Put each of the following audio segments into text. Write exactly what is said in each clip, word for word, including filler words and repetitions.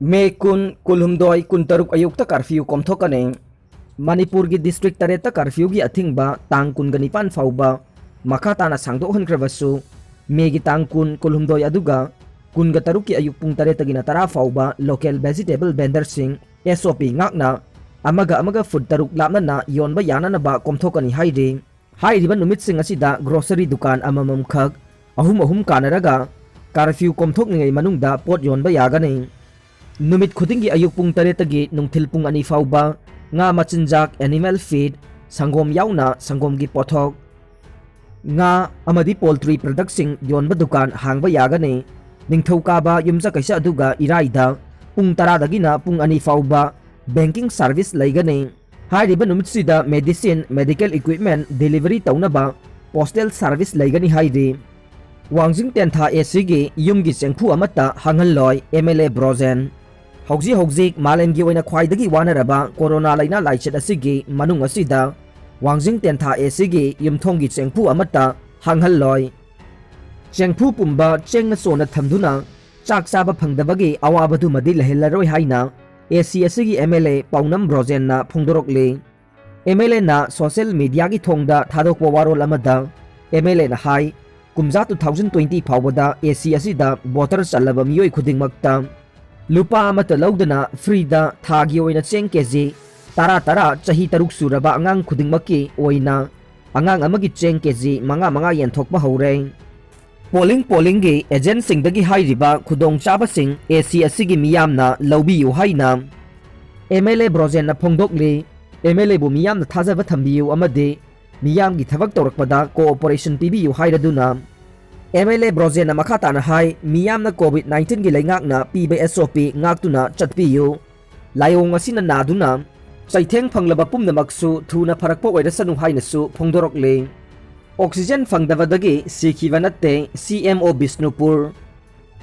ꯃꯦ ꯀꯨꯟ, ꯀꯨꯟꯍꯨꯝꯗꯣꯏ, ꯀꯨꯟꯇꯔꯨꯛ ꯑꯌꯨꯛꯇ ꯀꯥꯔꯐ꯭ꯌꯨ ꯀꯣꯝꯊꯣꯛꯀꯅꯤ꯫ ꯃꯅꯤꯄꯨꯔꯒꯤ ꯗꯤꯁꯇ꯭ꯔꯤꯛ ꯇꯔꯦꯠꯇ ꯀꯥꯔꯐ꯭ꯌꯨꯒꯤ ꯑꯊꯤꯡꯕ ꯇꯥꯡ ꯀꯨꯟꯒ ꯅꯤꯄꯥꯟ ꯐꯥꯎꯕ ꯃꯈꯥ ꯇꯥꯅ ꯁꯥꯡꯗꯣꯛꯍꯟꯈ꯭ꯔꯕꯁꯨ, ꯃꯦꯒꯤ ꯇꯥꯡ ꯀꯨꯟ, ꯀꯨꯟꯍꯨꯝꯗꯣꯏ ꯑꯗꯨꯒ ꯀꯨꯟꯒ ꯇꯔꯨꯛꯀꯤ ꯑꯌꯨꯛ ꯄꯨꯡ ꯇꯔꯦꯠꯇꯒꯤꯅ ꯇꯔꯥ ꯐꯥꯎꯕ local vegetable vendorꯁꯤꯡ S O P ꯉꯥꯛꯅ ꯑꯃꯒ ꯑꯃꯒ ꯐꯨꯠ ꯇꯔꯨꯛ ꯂꯥꯞꯅꯅ ꯌꯣꯟꯕ ꯌꯥꯅꯅꯕ ꯀꯣꯝꯊꯣꯛꯀꯅꯤ ꯍꯥꯏꯔꯤ꯫ ꯍꯥꯏꯔꯤꯕ ꯅꯨꯃꯤꯠꯁꯤꯡ ꯑꯁꯤꯗ grocery ꯗꯨꯀꯥꯟ ꯑꯃꯃꯝꯈꯛ ꯑꯍꯨꯝ ꯑꯍꯨꯝ ꯀꯥꯅꯔꯒ ꯀꯥꯔꯐ꯭ꯌꯨ ꯀꯣꯝꯊꯣꯛꯂꯤꯉꯩ ꯃꯅꯨꯡꯗ ꯄꯣꯠ ꯌꯣꯟꯕ ꯌꯥꯒꯅꯤ꯫ ꯅꯨꯃꯤꯠ ꯈꯨꯗꯤꯡꯒꯤ ꯑꯌꯨꯛ ꯄꯨꯡ ꯇꯔꯦꯠꯇꯒꯤ ꯅꯨꯡꯊꯤꯜ ꯄꯨꯡ ꯑꯅꯤ ꯐꯥꯎꯕ ꯉꯥ ꯃꯆꯤꯟꯖꯥꯛ, animal feed, ꯁꯪꯒꯣꯝ ꯌꯥꯎꯅ ꯁꯪꯒꯣꯝꯒꯤ ꯄꯣꯠꯊꯣꯛ, ꯉꯥ ꯑꯃꯗꯤ poultry productꯁꯤꯡ ꯌꯣꯟꯕ ꯗꯨꯀꯥꯟ ꯍꯥꯡꯕ ꯌꯥꯒꯅꯤ꯫ ꯅꯤꯡꯊꯧꯀꯥꯕ, ꯌꯨꯝꯖꯀꯩꯁ ꯑꯗꯨꯒ ꯏꯔꯥꯏꯗ ꯄꯨꯡ ꯇꯔꯥꯗꯒꯤꯅ ꯄꯨꯡ ꯑꯅꯤ ꯐꯥꯎꯕ banking service ꯂꯩꯒꯅꯤ꯫ ꯍꯥꯏꯔꯤꯕ ꯅꯨꯃꯤꯠꯁꯤꯗ medicine, medical equipment delivery ꯇꯧꯅꯕ postal service ꯂꯩꯒꯅꯤ ꯍꯥꯏꯔꯤ꯫ ꯋꯥꯡꯖꯤꯡ ꯇꯦꯟꯊꯥ ACꯒꯤ ꯌꯨꯝꯒꯤ ꯆꯦꯡꯐꯨ ꯑꯃꯠꯇ ꯍꯥꯡꯍꯜꯂꯣꯏ MLA ꯕ꯭ꯔꯣꯖꯦꯟ꯫ ꯍꯧꯖꯤꯛ ꯍꯧꯖꯤꯛ ꯃꯥꯂꯦꯝꯒꯤ ꯑꯣꯏꯅ ꯈ꯭ꯋꯥꯏꯗꯒꯤ ꯋꯥꯅꯔꯕ ꯀꯣꯔꯣꯅꯥ ꯂꯩꯅꯥ ꯂꯥꯏꯆꯠ ꯑꯁꯤꯒꯤ ꯃꯅꯨꯡ ꯑꯁꯤꯗ ꯋꯥꯡꯖꯤꯡ ꯇꯦꯟꯊꯥ ACꯒꯤ ꯌꯨꯝꯊꯣꯡꯒꯤ ꯆꯦꯡꯐꯨ ꯑꯃꯠꯇ ꯍꯥꯡꯍꯜꯂꯣꯏ꯫ ꯆꯦꯡꯐꯨ ꯄꯨꯝꯕ ꯆꯦꯡꯅ ꯆꯣꯟꯅ ꯊꯝꯗꯨꯅ ꯆꯥꯛ ꯆꯥꯕ ꯐꯪꯗꯕꯒꯤ ꯑꯋꯥꯕꯗꯨꯃꯗꯤ ꯂꯩꯍꯜꯂꯔꯣꯏ ꯍꯥꯏꯅ AC ꯑꯁꯤꯒꯤ MLA ꯄꯥꯎꯅꯝ ꯕ꯭ꯔꯣꯖꯦꯟꯅ ꯐꯣꯡꯗꯣꯔꯛꯂꯤ꯫ MLAꯅ social mediaꯒꯤ ꯊꯣꯡꯗ ꯊꯥꯗꯣꯛꯄ ꯋꯥꯔꯣꯜ ꯑꯃꯗ MLAꯅ ꯍꯥꯏ, ꯀꯨꯝꯖꯥ two thousand twenty ꯐꯥꯎꯕꯗ AC ꯑꯁꯤꯗ voter ꯆꯜꯂꯕ ꯃꯤꯑꯣꯏ ꯈꯨꯗꯤꯡꯃꯛꯇ ꯂꯨꯄꯥ ꯑꯃꯠꯇ ꯂꯧꯗꯅ freeꯗ ꯊꯥꯒꯤ ꯑꯣꯏꯅ ꯆꯦꯡ KG ꯇꯔꯥ ꯇꯔꯥ ꯆꯍꯤ ꯇꯔꯨꯛ ꯁꯨꯔꯕ ꯑꯉꯥꯡ ꯈꯨꯗꯤꯡꯃꯛꯀꯤ ꯑꯣꯏꯅ ꯑꯉꯥꯡ ꯑꯃꯒꯤ ꯆꯦꯡ KG ꯃꯉꯥ ꯃꯉꯥ ꯌꯦꯟꯊꯣꯛꯄ ꯍꯧꯔꯦ꯫ Polling polling ꯒꯤ agent ꯁꯤꯡꯗꯒꯤ ꯍꯥꯏꯔꯤꯕ ꯈꯨꯗꯣꯡꯆꯥꯕꯁꯤꯡ AC ꯑꯁꯤꯒꯤ ꯃꯤꯌꯥꯝꯅ ꯂꯧꯕꯤꯌꯨ ꯍꯥꯏꯅ MLA ꯕ꯭ꯔꯣꯖꯦꯟꯅ ꯐꯣꯡꯗꯣꯛꯂꯤ꯫ MLAꯕꯨ ꯃꯤꯌꯥꯝꯅ ꯊꯥꯖꯕ ꯊꯝꯕꯤꯌꯨ ꯑꯃꯗꯤ ꯃꯤꯌꯥꯝꯒꯤ ꯊꯕꯛ ꯇꯧꯔꯛꯄꯗ cooperation ꯄꯤꯕꯤꯌꯨ ꯍꯥꯏꯔꯗꯨꯅ MLA ꯕ꯭ꯔꯣꯖꯦꯟꯅ ꯃꯈꯥ ꯇꯥꯅ ꯍꯥꯏ, ꯃꯤꯌꯥꯝꯅ COVID nineteen ꯒꯤ ꯂꯩꯉꯥꯛꯅ ꯄꯤꯕ SOP ꯉꯥꯛꯇꯨꯅ ꯆꯠꯄꯤꯌꯨ꯫ ꯂꯥꯏꯑꯣꯡ ꯑꯁꯤꯅ ꯅꯥꯗꯨꯅ ꯆꯩꯊꯦꯡ ꯐꯪꯂꯕ ꯄꯨꯝꯅꯃꯛꯁꯨ ꯊꯨꯅ ꯐꯔꯛꯄ ꯑꯣꯏꯔꯁꯅꯨ ꯍꯥꯏꯅꯁꯨ ꯐꯣꯡꯗꯣꯔꯛꯂꯤ꯫ Oxygen ꯐꯪꯗꯕꯗꯒꯤ ꯁꯤꯈꯤꯕ ꯅꯠꯇꯦ CMO ꯕꯤꯁꯅꯨꯄꯨꯔ꯫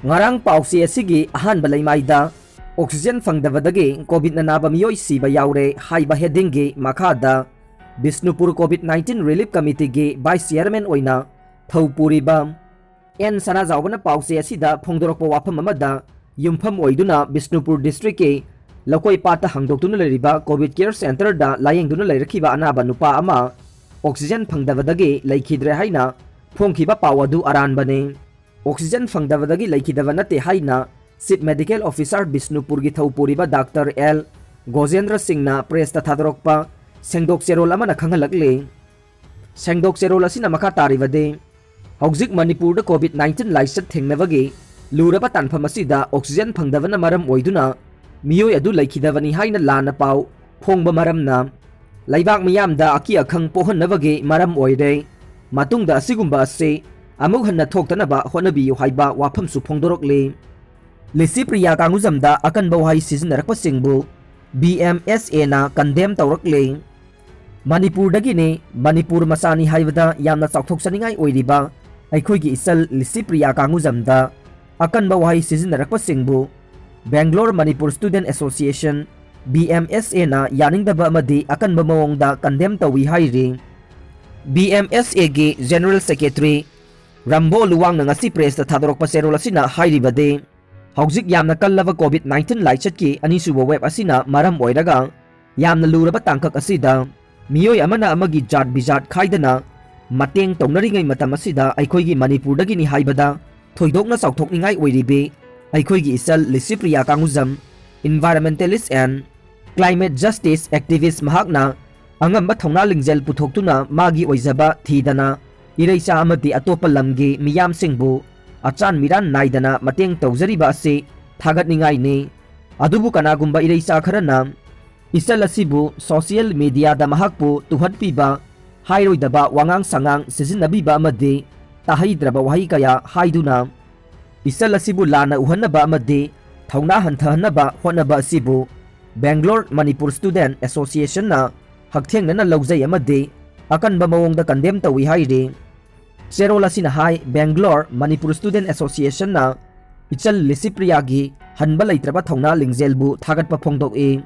ꯉꯔꯥꯡ ꯄꯥꯎꯆꯦ ꯑꯁꯤꯒꯤ ꯑꯍꯥꯟꯕ ꯂꯩꯃꯥꯏꯗ oxygen ꯐꯪꯗꯕꯗꯒꯤ COVID ꯅ ꯅꯥꯕ ꯃꯤꯑꯣꯏ ꯁꯤꯕ ꯌꯥꯎꯔꯦ ꯍꯥꯏꯕ heading ꯒꯤ ꯃꯈꯥꯗ Bishnupur COVID nineteen Relief Committee ꯒꯤ Vice Chairman ꯑꯣꯏꯅ ꯊꯧ ꯄꯨꯔꯤꯕ ꯑꯦꯟ ꯁꯅꯥꯖꯥꯎꯕꯅ ꯄꯥꯎꯆꯦ ꯑꯁꯤꯗ ꯐꯣꯡꯗꯣꯔꯛꯄ ꯋꯥꯐꯝ ꯑꯃꯗ, ꯌꯨꯝꯐꯝ ꯑꯣꯏꯗꯨꯅ ꯕꯤꯁꯅꯨꯄꯨꯔ ꯗꯤꯁꯇ꯭ꯔꯤꯛꯀꯤ ꯂꯧꯀꯣꯏ ꯄꯥꯠꯇ ꯍꯥꯡꯗꯣꯛꯇꯨꯅ ꯂꯩꯔꯤꯕ ꯀꯣꯚꯤꯗ ꯀꯤꯌꯔ ꯁꯦꯟꯇꯔꯗ ꯂꯥꯌꯦꯡꯗꯨꯅ ꯂꯩꯔꯛꯈꯤꯕ ꯑꯅꯥꯕ ꯅꯨꯄꯥ ꯑꯃ ꯑꯣꯛꯁꯤꯖꯦꯟ ꯐꯪꯗꯕꯗꯒꯤ ꯂꯩꯈꯤꯗ꯭ꯔꯦ ꯍꯥꯏꯅ ꯐꯣꯡꯈꯤꯕ ꯄꯥꯎ ꯑꯗꯨ ꯑꯔꯥꯟꯕꯅꯤ꯫ ꯑꯣꯛꯁꯤꯖꯦꯟ ꯐꯪꯗꯕꯗꯒꯤ ꯂꯩꯈꯤꯗꯕ ꯅꯠꯇꯦ ꯍꯥꯏꯅ ꯆꯤꯐ ꯃꯦꯗꯤꯀꯦꯜ ꯑꯣꯐꯤꯁꯥꯔ ꯕꯤꯁꯅꯨꯄꯨꯔꯒꯤ ꯊꯧꯄꯨꯔꯤꯕ ꯗꯥꯛꯇꯔ ꯑꯦꯜ ꯒꯣꯖꯦꯟꯗ꯭ꯔ ꯁꯤꯡꯅ ꯄ꯭ꯔꯦꯁꯇ ꯊꯥꯗꯣꯔꯛꯄ ꯁꯦꯡꯗꯣꯛ ꯆꯦꯔꯣꯜ ꯑꯃꯅ ꯈꯪꯍꯜꯂꯛꯂꯤ꯫ ꯁꯦꯡꯗꯣꯛ ꯆꯦꯔꯣꯜ ꯑꯁꯤꯅ ꯃꯈꯥ ꯇꯥꯔꯤꯕꯗꯤ, ꯍꯧꯖꯤꯛ ꯃꯅꯤꯄꯨꯔꯗ ꯀꯣꯚꯤꯗ ꯅꯥꯏꯟꯇꯤꯟ ꯂꯥꯏꯆꯠ ꯊꯦꯡꯅꯕꯒꯤ ꯂꯨꯔꯕ ꯇꯥꯟꯐꯝ ꯑꯁꯤꯗ ꯑꯣꯛꯁꯤꯖꯦꯟ ꯐꯪꯗꯕꯅ ꯃꯔꯝ ꯑꯣꯏꯗꯨꯅ ꯃꯤꯑꯣꯏ ꯑꯗꯨ ꯂꯩꯈꯤꯗꯕꯅꯤ ꯍꯥꯏꯅ ꯂꯥꯟꯅ ꯄꯥꯎ ꯐꯣꯡꯕ ꯃꯔꯝꯅ ꯂꯩꯕꯥꯛ ꯃꯤꯌꯥꯝꯗ ꯑꯀꯤ ꯑꯈꯪ ꯄꯣꯛꯍꯟꯅꯕꯒꯤ ꯃꯔꯝ ꯑꯣꯏꯔꯦ꯫ ꯃꯇꯨꯡꯗ ꯑꯁꯤꯒꯨꯝꯕ ꯑꯁꯤ ꯑꯃꯨꯛ ꯍꯟꯅ ꯊꯣꯛꯇꯅꯕ ꯍꯣꯠꯅꯕꯤꯌꯨ ꯍꯥꯏꯕ ꯋꯥꯐꯝꯁꯨ ꯐꯣꯡꯗꯣꯔꯛꯂꯤ꯫ ꯂꯤꯁꯤꯄ꯭ꯔꯤꯌꯥ ꯀꯥꯡꯒꯨꯖꯝꯗ ꯑꯀꯟꯕ ꯋꯥꯍꯩ ꯁꯤꯖꯤꯟꯅꯔꯛꯄꯁꯤꯡꯕꯨ ꯕꯤ ꯑꯦꯝ ꯑꯦꯁ ꯑꯦꯅ ꯀꯟꯗꯦꯝ ꯇꯧꯔꯛꯂꯦ꯫ ꯃꯅꯤꯄꯨꯔꯗꯒꯤꯅꯤ, ꯃꯅꯤꯄꯨꯔ ꯃꯆꯥꯅꯤ ꯍꯥꯏꯕꯗ ꯌꯥꯝꯅ ꯆꯥꯎꯊꯣꯛꯆꯅꯤꯡꯉꯥꯏ ꯑꯣꯏꯔꯤꯕ ꯑꯩꯈꯣꯏꯒꯤ ꯏꯆꯜ ꯂꯤꯁꯤꯄ꯭ꯔꯤꯌꯥ ꯀꯥꯡꯒꯨꯖꯝꯗ ꯑꯀꯟꯕ ꯋꯥꯍꯩ ꯁꯤꯖꯤꯟꯅꯔꯛꯄꯁꯤꯡꯕꯨ Bangalore Manipur student association, B M S ꯑꯦꯅ ꯌꯥꯅꯤꯡꯗꯕ ꯑꯃꯗꯤ ꯑꯀꯟꯕ ꯃꯑꯣꯡꯗ ꯀꯟꯗꯦꯝ ꯇꯧꯏ ꯍꯥꯏꯔꯤ꯫ ꯕꯤ ꯑꯦꯝ ꯑꯦꯁ ꯑꯦꯒꯤ ꯖꯦꯅꯔꯦꯜ ꯁꯦꯀ꯭ꯔꯦꯇꯔꯤ ꯔꯝꯕꯣ ꯂꯨꯋꯥꯡꯅ ꯉꯁꯤ ꯄ꯭ꯔꯦꯁꯇ ꯊꯥꯗꯣꯔꯛꯄ ꯆꯦꯔꯣꯜ ꯑꯁꯤꯅ ꯍꯥꯏꯔꯤꯕꯗꯤ, ꯍꯧꯖꯤꯛ ꯌꯥꯝꯅ ꯀꯜꯂꯕ ꯀꯣꯚꯤꯗ ꯅꯥꯏꯟꯇꯤꯟ ꯂꯥꯏꯆꯠꯀꯤ ꯑꯅꯤꯁꯨꯕ ꯋꯦꯕ ꯑꯁꯤꯅ ꯃꯔꯝ ꯑꯣꯏꯔꯒ ꯌꯥꯝꯅ ꯂꯨꯔꯕ ꯇꯥꯡꯀꯛ ꯑꯁꯤꯗ ꯃꯤꯑꯣꯏ ꯑꯃꯅ ꯑꯃꯒꯤ ꯖꯥꯠ ꯕꯤꯖꯥꯠ ꯈꯥꯏꯗꯅ ꯃꯇꯦꯡ ꯇꯧꯅꯔꯤꯉꯩ ꯃꯇꯝ ꯑꯁꯤꯗ ꯑꯩꯈꯣꯏꯒꯤ ꯃꯅꯤꯄꯨꯔꯗꯒꯤꯅꯤ ꯍꯥꯏꯕꯗ ꯊꯣꯏꯗꯣꯛꯅ ꯆꯥꯎꯊꯣꯛꯅꯤꯡꯉꯥꯏ ꯑꯣꯏꯔꯤꯕꯤ ꯑꯩꯈꯣꯏꯒꯤ ꯏꯆꯜ Licypriya ꯀꯥꯡꯒꯨꯖꯝ, environmentalist and climate justice activist ꯃꯍꯥꯛꯅ ꯑꯉꯝꯕ ꯊꯧꯅꯥ ꯂꯤꯡꯖꯦꯜ ꯄꯨꯊꯣꯛꯇꯨꯅ ꯃꯥꯒꯤ ꯑꯣꯏꯖꯕ ꯊꯤꯗꯅ ꯏꯔꯩꯆꯥ ꯑꯃꯗꯤ ꯑꯇꯣꯞꯄ ꯂꯝꯒꯤ ꯃꯤꯌꯥꯝꯁꯤꯡꯕꯨ ꯑꯆꯥꯟ ꯃꯤꯔꯥꯟ ꯅꯥꯏꯗꯅ ꯃꯇꯦꯡ ꯇꯧꯖꯔꯤꯕ ꯑꯁꯤ ꯊꯥꯒꯠꯅꯤꯡꯉꯥꯏꯅꯤ꯫ ꯑꯗꯨꯕꯨ ꯀꯅꯥꯒꯨꯝꯕ ꯏꯔꯩꯆꯥ ꯈꯔꯅ ꯏꯆꯜ ꯑꯁꯤꯕꯨ ꯁꯣꯁꯤꯌꯦꯜ ꯃꯤꯗꯤꯌꯥꯗ ꯃꯍꯥꯛꯄꯨ ꯇꯨꯍꯠꯄꯤꯕ, ꯍꯥꯏꯔꯣꯏꯗꯕ ꯋꯥꯉꯥꯡ ꯁꯉꯥꯡ ꯁꯤꯖꯤꯟꯅꯕꯤꯕ ꯑꯃꯗꯤ ꯇꯥꯍꯩꯗ꯭ꯔꯕ ꯋꯥꯍꯩ ꯀꯌꯥ ꯍꯥꯏꯗꯨꯅ ꯏꯆꯜ ꯑꯁꯤꯕꯨ ꯂꯥꯟꯅ ꯎꯍꯟꯅꯕ ꯑꯃꯗꯤ ꯊꯧꯅꯥ ꯍꯟꯊꯍꯟꯅꯕ ꯍꯣꯠꯅꯕ ꯑꯁꯤꯕꯨ ꯕꯦꯡꯒ꯭ꯂꯣꯔ ꯃꯅꯤꯄꯨꯔ ꯁ꯭ꯇꯨꯗꯦꯟꯠ ꯑꯦꯁꯣꯁꯤꯌꯦꯁꯟꯅ ꯍꯛꯊꯦꯡꯅꯅ ꯂꯧꯖꯩ ꯑꯃꯗꯤ ꯑꯀꯟꯕ ꯃꯑꯣꯡꯗ ꯀꯟꯗꯦꯝ ꯇꯧꯏ ꯍꯥꯏꯔꯤ꯫ ꯆꯦꯔꯣꯜ ꯑꯁꯤꯅ ꯍꯥꯏ, ꯕꯦꯡꯒ꯭ꯂꯣꯔ ꯃꯅꯤꯄꯨꯔ ꯁ꯭ꯇꯨꯗꯦꯟꯠ ꯑꯦꯁꯣꯁꯤꯌꯦꯁꯟꯅ ꯏꯆꯜ ꯂꯤꯁꯤꯄ꯭ꯔꯤꯌꯥꯒꯤ ꯍꯟꯕ ꯂꯩꯇ꯭ꯔꯕ ꯊꯧꯅꯥ ꯂꯤꯡꯖꯦꯜꯕꯨ ꯊꯥꯒꯠꯄ ꯐꯣꯡꯗꯣꯛꯏ꯫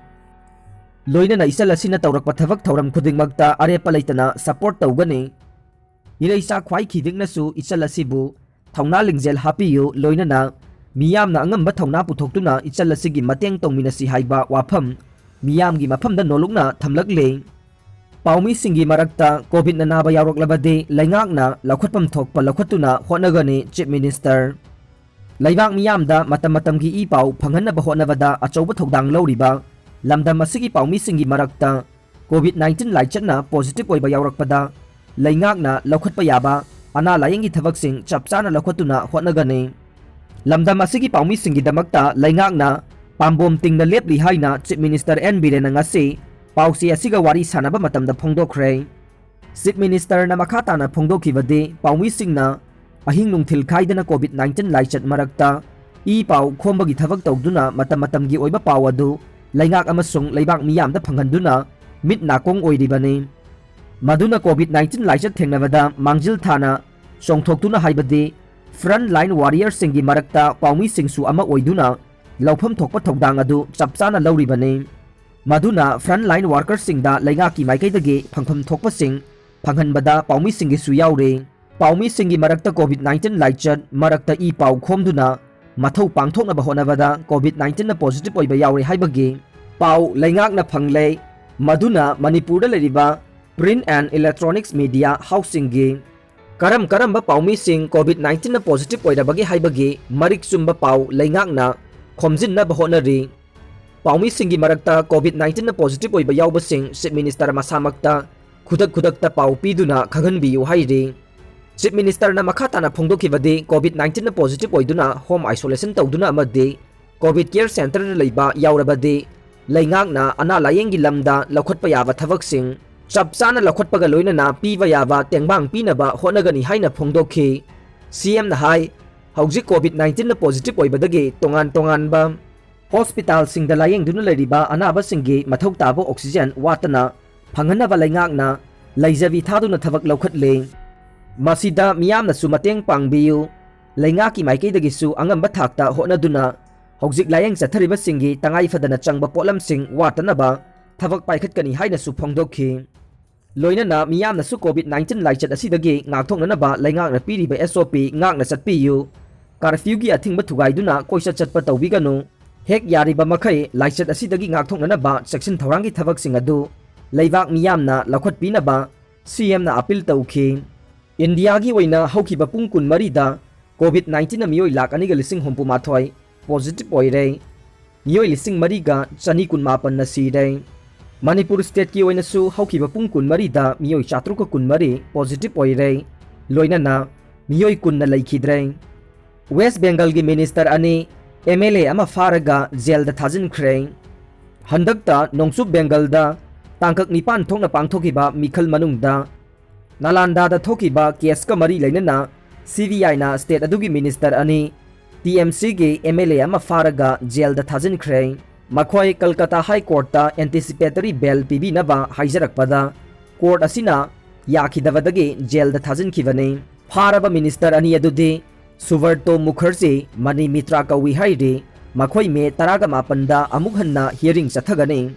ꯂꯣꯏꯅꯅ ꯏꯆꯜ ꯑꯁꯤꯅ ꯇꯧꯔꯛꯄ ꯊꯕꯛ ꯊꯧꯔꯝ ꯈꯨꯗꯤꯡꯃꯛꯇ ꯑꯔꯦꯞꯄ ꯂꯩꯇꯅ ꯁꯄꯣꯔꯠ ꯇꯧꯒꯅꯤ꯫ ꯏꯔꯩꯆꯥ ꯈ꯭ꯋꯥꯏ ꯈꯤꯗꯤꯛꯅꯁꯨ ꯏꯆꯜ ꯑꯁꯤꯕꯨ ꯊꯧꯅꯥ ꯂꯤꯡꯖꯦꯜ ꯍꯥꯞꯄꯤꯌꯨ, ꯂꯣꯏꯅꯅ ꯃꯤꯌꯥꯝꯅ ꯑꯉꯝꯕ ꯊꯧꯅꯥ ꯄꯨꯊꯣꯛꯇꯨꯅ ꯏꯆꯜ ꯑꯁꯤꯒꯤ ꯃꯇꯦꯡ ꯇꯧꯃꯤꯟꯅꯁꯤ ꯍꯥꯏꯕ ꯋꯥꯐꯝ ꯃꯤꯌꯥꯝꯒꯤ ꯃꯐꯝꯗ ꯅꯣꯜꯂꯨꯛꯅ ꯊꯝꯂꯛꯂꯦ꯫ ꯄꯥꯎꯃꯤꯁꯤꯡꯒꯤ ꯃꯔꯛꯇ ꯀꯣꯚꯤꯗꯅ ꯅꯥꯕ ꯌꯥꯎꯔꯛꯂꯕꯗꯤ ꯂꯩꯉꯥꯛꯅ ꯂꯧꯈꯠꯐꯝ ꯊꯣꯛꯄ ꯂꯧꯈꯠꯇꯨꯅ ꯍꯣꯠꯅꯒꯅꯤ, ꯆꯤꯐ ꯃꯤꯅꯤꯁꯇꯔ꯫ ꯂꯩꯕꯥꯛ ꯃꯤꯌꯥꯝꯗ ꯃꯇꯝ ꯃꯇꯝꯒꯤ ꯏ ꯄꯥꯎ ꯐꯪꯍꯟꯅꯕ ꯍꯣꯠꯅꯕꯗ ꯑꯆꯧꯕ ꯊꯧꯗꯥꯡ ꯂꯧꯔꯤꯕ ꯂꯝꯗꯝ ꯑꯁꯤꯒꯤ ꯄꯥꯎꯃꯤꯁꯤꯡꯒꯤ ꯃꯔꯛꯇ ꯀꯣꯚꯤꯗ ꯅꯥꯏꯟꯇꯤꯟ ꯂꯥꯏꯆꯠꯅ ꯄꯣꯖꯤꯇꯤꯚ ꯑꯣꯏꯕ ꯌꯥꯎꯔꯛꯄꯗ ꯂꯩꯉꯥꯛꯅ ꯂꯧꯈꯠꯄ ꯌꯥꯕ ꯑꯅꯥ ꯂꯥꯌꯦꯡꯒꯤ ꯊꯕꯛꯁꯤꯡ ꯆꯞ ꯆꯥꯅ ꯂꯧꯈꯠꯇꯨꯅ ꯍꯣꯠꯅꯒꯅꯤ꯫ ꯂꯝꯗꯝ ꯑꯁꯤꯒꯤ ꯄꯥꯎꯃꯤꯁꯤꯡꯒꯤꯗꯃꯛꯇ ꯂꯩꯉꯥꯛꯅ ꯄꯥꯝꯕꯣꯝ ꯇꯤꯡꯅ ꯂꯦꯞꯂꯤ ꯍꯥꯏꯅ ꯆꯤꯐ ꯃꯤꯅꯤꯁꯇꯔ ꯑꯦꯟ ꯕꯤꯔꯦꯟꯅ ꯉꯁꯤ ꯄꯥꯎꯆꯦ ꯑꯁꯤꯒ ꯋꯥꯔꯤ ꯁꯥꯟꯅꯕ ꯃꯇꯝꯗ ꯐꯣꯡꯗꯣꯛꯈ꯭ꯔꯦ꯫ ꯆꯤꯐ ꯃꯤꯅꯤꯁꯇꯔꯅ ꯃꯈꯥ ꯇꯥꯅ ꯐꯣꯡꯗꯣꯛꯈꯤꯕꯗꯤ, ꯄꯥꯎꯃꯤꯁꯤꯡꯅ ꯑꯍꯤꯡ ꯅꯨꯡꯊꯤꯜ ꯈꯥꯏꯗꯅ ꯀꯣꯚꯤꯗ ꯅꯥꯏꯟꯇꯤꯟ ꯂꯥꯏꯆꯠ ꯃꯔꯛꯇ ꯏ ꯄꯥꯎ ꯈꯣꯝꯕꯒꯤ ꯊꯕꯛ ꯇꯧꯗꯨꯅ ꯃꯇꯝ ꯃꯇꯝꯒꯤ ꯑꯣꯏꯕ ꯄꯥꯎ ꯑꯗꯨ ꯂꯩꯉꯥꯛ ꯑꯃꯁꯨꯡ ꯂꯩꯕꯥꯛ ꯃꯤꯌꯥꯝꯗ ꯐꯪꯍꯟꯗꯨꯅ ꯃꯤꯠ ꯅꯥꯀꯣꯡ ꯑꯣꯏꯔꯤꯕꯅꯤ꯫ ꯃꯗꯨꯅ ꯀꯣꯚꯤꯗ ꯅꯥꯏꯟꯇꯤꯟ ꯂꯥꯏꯆꯠ ꯊꯦꯡꯅꯕꯗ ꯃꯥꯡꯖꯤꯜ ꯊꯥꯅ ꯆꯣꯡꯊꯣꯛꯇꯨꯅ ꯍꯥꯏꯕꯗꯤ ꯐ꯭ꯔꯟꯠ ꯂꯥꯏꯟ ꯋꯥꯔꯤꯌꯔꯁꯤꯡꯒꯤ ꯃꯔꯛꯇ ꯄꯥꯎꯃꯤꯁꯤꯡꯁꯨ ꯑꯃ ꯑꯣꯏꯗꯨꯅ ꯂꯧꯐꯝ ꯊꯣꯛꯄ ꯊꯧꯗꯥꯡ ꯑꯗꯨ ꯆꯞ ꯆꯥꯅ ꯂꯧꯔꯤꯕꯅꯤ꯫ ꯃꯗꯨꯅ ꯐ꯭ꯔꯟꯠ ꯂꯥꯏꯟ ꯋꯥꯔꯀꯔꯁꯤꯡꯗ ꯂꯩꯉꯥꯛꯀꯤ ꯃꯥꯏꯀꯩꯗꯒꯤ ꯐꯪꯐꯝ ꯊꯣꯛꯄꯁꯤꯡ ꯐꯪꯍꯟꯕꯗ ꯄꯥꯎꯃꯤꯁꯤꯡꯒꯤꯁꯨ ꯌꯥꯎꯔꯤ꯫ ꯄꯥꯎꯃꯤꯁꯤꯡꯒꯤ ꯃꯔꯛꯇ ꯀꯣꯚꯤꯗ ꯅꯥꯏꯟꯇꯤꯟ ꯂꯥꯏꯆꯠ ꯃꯔꯛꯇ ꯏ ꯄꯥꯎ ꯈꯣꯝꯗꯨꯅ ꯃꯊꯧ ꯄꯥꯡꯊꯣꯛꯅꯕ ꯍꯣꯠꯅꯕꯗ ꯀꯣꯚꯤꯗ ꯅꯥꯏꯟꯇꯤꯟꯅ ꯄꯣꯖꯤꯇꯤꯚ ꯑꯣꯏꯕ ꯌꯥꯎꯔꯦ ꯍꯥꯏꯕꯒꯤ ꯄꯥꯎ ꯂꯩꯉꯥꯛꯅ ꯐꯪꯂꯦ꯫ ꯃꯗꯨꯅ ꯃꯅꯤꯄꯨꯔꯗ ꯂꯩꯔꯤꯕ ꯄ꯭ꯔꯤꯟꯠ ꯑꯦꯟ ꯏꯂꯦꯛꯇ꯭ꯔꯣꯅꯤꯛꯁ ꯃꯤꯗꯤꯌꯥ ꯍꯥꯎꯁꯁꯤꯡꯒꯤ ꯀꯔꯝ ꯀꯔꯝꯕ ꯄꯥꯎꯃꯤꯁꯤꯡ ꯀꯣꯚꯤꯗ ꯅꯥꯏꯟꯇꯤꯟꯅ ꯄꯣꯖꯤꯇꯤꯚ ꯑꯣꯏꯔꯕꯒꯦ ꯍꯥꯏꯕꯒꯤ ꯃꯔꯤꯛ ꯆꯨꯝꯕ ꯄꯥꯎ ꯂꯩꯉꯥꯛꯅ ꯈꯣꯝꯖꯤꯟꯅꯕ ꯍꯣꯠꯅꯔꯤ꯫ ꯄꯥꯎꯃꯤꯁꯤꯡꯒꯤ ꯃꯔꯛꯇ ꯀꯣꯚꯤꯗ ꯅꯥꯏꯟꯇꯤꯟꯅ ꯄꯣꯖꯤꯇꯤꯚ ꯑꯣꯏꯕ ꯌꯥꯎꯕꯁꯤꯡ ꯆꯤꯐ ꯃꯤꯅꯤꯁꯇꯔ ꯃꯁꯥꯃꯛꯇ ꯈꯨꯗꯛ ꯈꯨꯗꯛꯇ ꯄꯥꯎ ꯄꯤꯗꯨꯅ ꯈꯪꯍꯟꯕꯤꯌꯨ ꯍꯥꯏꯔꯤ꯫ ꯆꯤꯐ ꯃꯤꯅꯤꯁꯇꯔꯅ ꯃꯈꯥ ꯇꯥꯅ ꯐꯣꯡꯗꯣꯛꯈꯤꯕꯗꯤ, ꯀꯣꯚꯤꯗ ꯅꯥꯏꯟꯇꯤꯟꯅ ꯄꯣꯖꯤꯇꯤꯚ ꯑꯣꯏꯗꯨꯅ ꯍꯣꯝ ꯑꯥꯏꯁꯣꯂꯦꯁꯟ ꯇꯧꯗꯨꯅ ꯑꯃꯗꯤ ꯀꯣꯚꯤꯗ ꯀꯦꯌꯔ ꯁꯦꯟꯇꯔꯗ ꯂꯩꯕ ꯌꯥꯎꯔꯕꯗꯤ ꯂꯩꯉꯥꯛꯅ ꯑꯅꯥ ꯂꯥꯌꯦꯡꯒꯤ ꯂꯝꯗ ꯂꯧꯈꯠꯄ ꯌꯥꯕ ꯊꯕꯛꯁꯤꯡ ꯆꯞ ꯆꯥꯅ ꯂꯧꯈꯠꯄꯒ ꯂꯣꯏꯅꯅ ꯄꯤꯕ ꯌꯥꯕ ꯇꯦꯡꯕꯥꯡ ꯄꯤꯅꯕ ꯍꯣꯠꯅꯒꯅꯤ ꯍꯥꯏꯅ ꯐꯣꯡꯗꯣꯛꯈꯤ꯫ ꯁꯤꯑꯦꯝꯅ ꯍꯥꯏ, ꯍꯧꯖꯤꯛ ꯀꯣꯚꯤꯗ ꯅꯥꯏꯟꯇꯤꯟꯅ ꯄꯣꯖꯤꯇꯤꯚ ꯑꯣꯏꯕꯗꯒꯤ ꯇꯣꯉꯥꯟ ꯇꯣꯉꯥꯟꯕ ꯍꯣꯁꯄꯤꯇꯥꯜꯁꯤꯡꯗ ꯂꯥꯌꯦꯡꯗꯨꯅ ꯂꯩꯔꯤꯕ ꯑꯅꯥꯕꯁꯤꯡꯒꯤ ꯃꯊꯧ ꯇꯥꯕ ꯑꯣꯛꯁꯤꯖꯦꯟ ꯋꯥꯠꯇꯅ ꯐꯪꯍꯟꯅꯕ ꯂꯩꯉꯥꯛꯅ ꯂꯩꯖꯕꯤ ꯊꯥꯗꯨꯅ ꯊꯕꯛ ꯂꯧꯈꯠꯂꯦ꯫ ꯃꯁꯤꯗ ꯃꯤꯌꯥꯝꯅꯁꯨ ꯃꯇꯦꯡ ꯄꯥꯡꯕꯤꯌꯨ꯫ ꯂꯩꯉꯥꯛꯀꯤ ꯃꯥꯏꯀꯩꯗꯒꯤꯁꯨ ꯑꯉꯝꯕ ꯊꯥꯛꯇ ꯍꯣꯠꯅꯗꯨꯅ ꯍꯧꯖꯤꯛ ꯂꯥꯌꯦꯡ ꯆꯠꯊꯔꯤꯕꯁꯤꯡꯒꯤ ꯇꯉꯥꯏ ꯐꯗꯅ ꯆꯪꯕ ꯄꯣꯠꯂꯝꯁꯤꯡ ꯋꯥꯠꯇꯅꯕ ꯊꯕꯛ ꯄꯥꯏꯈꯠꯀꯅꯤ ꯍꯥꯏꯅꯁꯨ ꯐꯣꯡꯗꯣꯛꯈꯤ꯫ ꯂꯣꯏꯅꯅ ꯃꯤꯌꯥꯝꯅꯁꯨ ꯀꯣꯚꯤꯗ ꯅꯥꯏꯟꯇꯤꯟ ꯂꯥꯏꯆꯠ ꯑꯁꯤꯗꯒꯤ ꯉꯥꯛꯊꯣꯛꯅꯅꯕ ꯂꯩꯉꯥꯛꯅ ꯄꯤꯔꯤꯕ ꯑꯦꯁ ꯑꯣ ꯄꯤ ꯉꯥꯛꯅ ꯆꯠꯄꯤꯌꯨ꯫ ꯀꯥꯔꯐ꯭ꯌꯨꯒꯤ ꯑꯊꯤꯡꯕ ꯊꯨꯒꯥꯏꯗꯨꯅ ꯀꯣꯏꯆꯠ ꯆꯠꯄ ꯇꯧꯕꯤꯒꯅꯨ꯫ ꯍꯦꯛ ꯌꯥꯔꯤꯕ ꯃꯈꯩ ꯂꯥꯏꯆꯠ ꯑꯁꯤꯗꯒꯤ ꯉꯥꯛꯊꯣꯛꯅꯅꯕ ꯆꯦꯛꯁꯤꯟ ꯊꯧꯔꯥꯡꯒꯤ ꯊꯕꯛꯁꯤꯡ ꯑꯗꯨ ꯂꯩꯕꯥꯛ ꯃꯤꯌꯥꯝꯅ ꯂꯧꯈꯠꯄꯤꯅꯕ ꯁꯤ ꯑꯦꯝꯅ ꯑꯄꯤꯜ ꯇꯧꯈꯤ꯫ ꯏꯟꯗꯤꯌꯥꯒꯤ ꯑꯣꯏꯅ ꯍꯧꯈꯤꯕ ꯄꯨꯡ ꯀꯨꯟꯃꯔꯤꯗ COVID nineteen ꯃꯤꯑꯣꯏ ꯂꯥꯈ ꯑꯅꯤꯒ ꯂꯤꯁꯤꯡ ꯍꯨꯝꯐꯨ ꯃꯥꯊꯣꯏ positive ꯑꯣꯏꯔꯦ꯫ ꯃꯤꯑꯣꯏ ꯂꯤꯁꯤꯡ ꯃꯔꯤꯒ ꯆꯅꯤ ꯀꯨꯟꯃꯥꯄꯟꯅ ꯁꯤꯔꯦ꯫ ꯃꯅꯤꯄꯨꯔ stateꯀꯤ ꯑꯣꯏꯅꯁꯨ ꯍꯧꯈꯤꯕ ꯄꯨꯡ ꯀꯨꯟꯃꯔꯤꯗ ꯃꯤꯑꯣꯏ ꯆꯥꯇ꯭ꯔꯨꯛꯀ ꯀꯨꯟꯃꯔꯤ positive ꯑꯣꯏꯔꯦ꯫ ꯂꯣꯏꯅꯅ ꯃꯤꯑꯣꯏ ꯀꯨꯟꯅ ꯂꯩꯈꯤꯗ꯭ꯔꯦ꯫ ꯋꯦꯁ ꯕꯦꯡꯒꯜꯒꯤ minister ꯑꯅꯤ, MLA ꯑꯃ ꯐꯥꯔꯒ jailꯗ ꯊꯥꯖꯤꯟꯈ꯭ꯔꯦ꯫ ꯍꯟꯗꯛꯇ ꯅꯣꯡꯆꯨꯞ ꯕꯦꯡꯒꯜꯗ ꯇꯥꯡꯀꯛ ꯅꯤꯄꯥꯟ ꯊꯣꯛꯅ ꯄꯥꯡꯊꯣꯛꯈꯤꯕ ꯃꯤꯈꯜ ꯃꯅꯨꯡꯗ ꯅꯥꯂꯥꯟꯗꯥꯗ ꯊꯣꯛꯈꯤꯕ caseꯀ ꯃꯔꯤ ꯂꯩꯅꯅ CBIꯅ state ꯑꯗꯨꯒꯤ minister ꯑꯅꯤ, TMCꯒꯤ MLA ꯑꯃ ꯐꯥꯔꯒ jailꯗ ꯊꯥꯖꯤꯟꯈ꯭ꯔꯦ꯫ ꯃꯈꯣꯏ Kolkata High Courtꯇ anticipatory bail ꯄꯤꯕꯤꯅꯕ ꯍꯥꯏꯖꯔꯛꯄꯗ court ꯑꯁꯤꯅ ꯌꯥꯈꯤꯗꯕꯗꯒꯤ jailꯗ ꯊꯥꯖꯤꯟꯈꯤꯕꯅꯤ꯫ ꯐꯥꯔꯕ minister ꯑꯅꯤ ꯑꯗꯨꯗꯤ ꯁꯨꯕ꯭ꯔꯇꯣ ꯃꯨꯈꯔꯖꯤ, ꯃꯅꯤ ꯃꯤꯇ꯭ꯔꯥ ꯀꯧꯏ ꯍꯥꯏꯔꯤ꯫ ꯃꯈꯣꯏ ꯃꯦ ꯇꯔꯥꯒ ꯃꯥꯄꯟꯗ ꯑꯃꯨꯛ ꯍꯟꯅ hearing ꯆꯠꯊꯒꯅꯤ꯫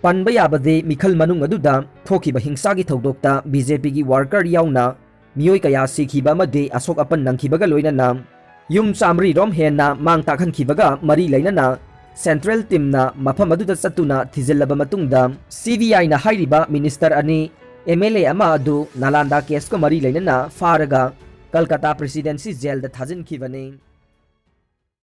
ꯄꯟꯕ ꯌꯥꯕꯗꯤ ꯃꯤꯈꯜ ꯃꯅꯨꯡ ꯑꯗꯨꯗ ꯊꯣꯛꯈꯤꯕ ꯍꯤꯡꯁꯥꯒꯤ ꯊꯧꯗꯣꯛꯇ BJPꯒꯤ worker ꯌꯥꯎꯅ ꯃꯤꯑꯣꯏ ꯀꯌꯥ ꯁꯤꯈꯤꯕ ꯑꯃꯗꯤ ꯑꯁꯣꯛ ꯑꯄꯟ ꯅꯪꯈꯤꯕꯒ ꯂꯣꯏꯅꯅ ꯌꯨꯝ ꯆꯥꯃꯔꯤ ꯔꯣꯝ ꯍꯦꯟꯅ ꯃꯥꯡ ꯇꯥꯛꯍꯟꯈꯤꯕꯒ ꯃꯔꯤ ꯂꯩꯅꯅ central teamꯅ ꯃꯐꯝ ꯑꯗꯨꯗ ꯆꯠꯇꯨꯅ ꯊꯤꯖꯤꯜꯂꯕ ꯃꯇꯨꯡꯗ CBIꯅ ꯍꯥꯏꯔꯤꯕ minister ꯑꯅꯤ, MLA ꯑꯃ ꯑꯗꯨ ꯅꯥꯂꯥꯟꯗꯥ caseꯀ ꯃꯔꯤ ꯂꯩꯅꯅ ꯐꯥꯔꯒ ꯀꯜꯀꯇꯥ presidency jailꯗ ꯊꯥꯖꯤꯟꯈꯤꯕꯅꯤ꯫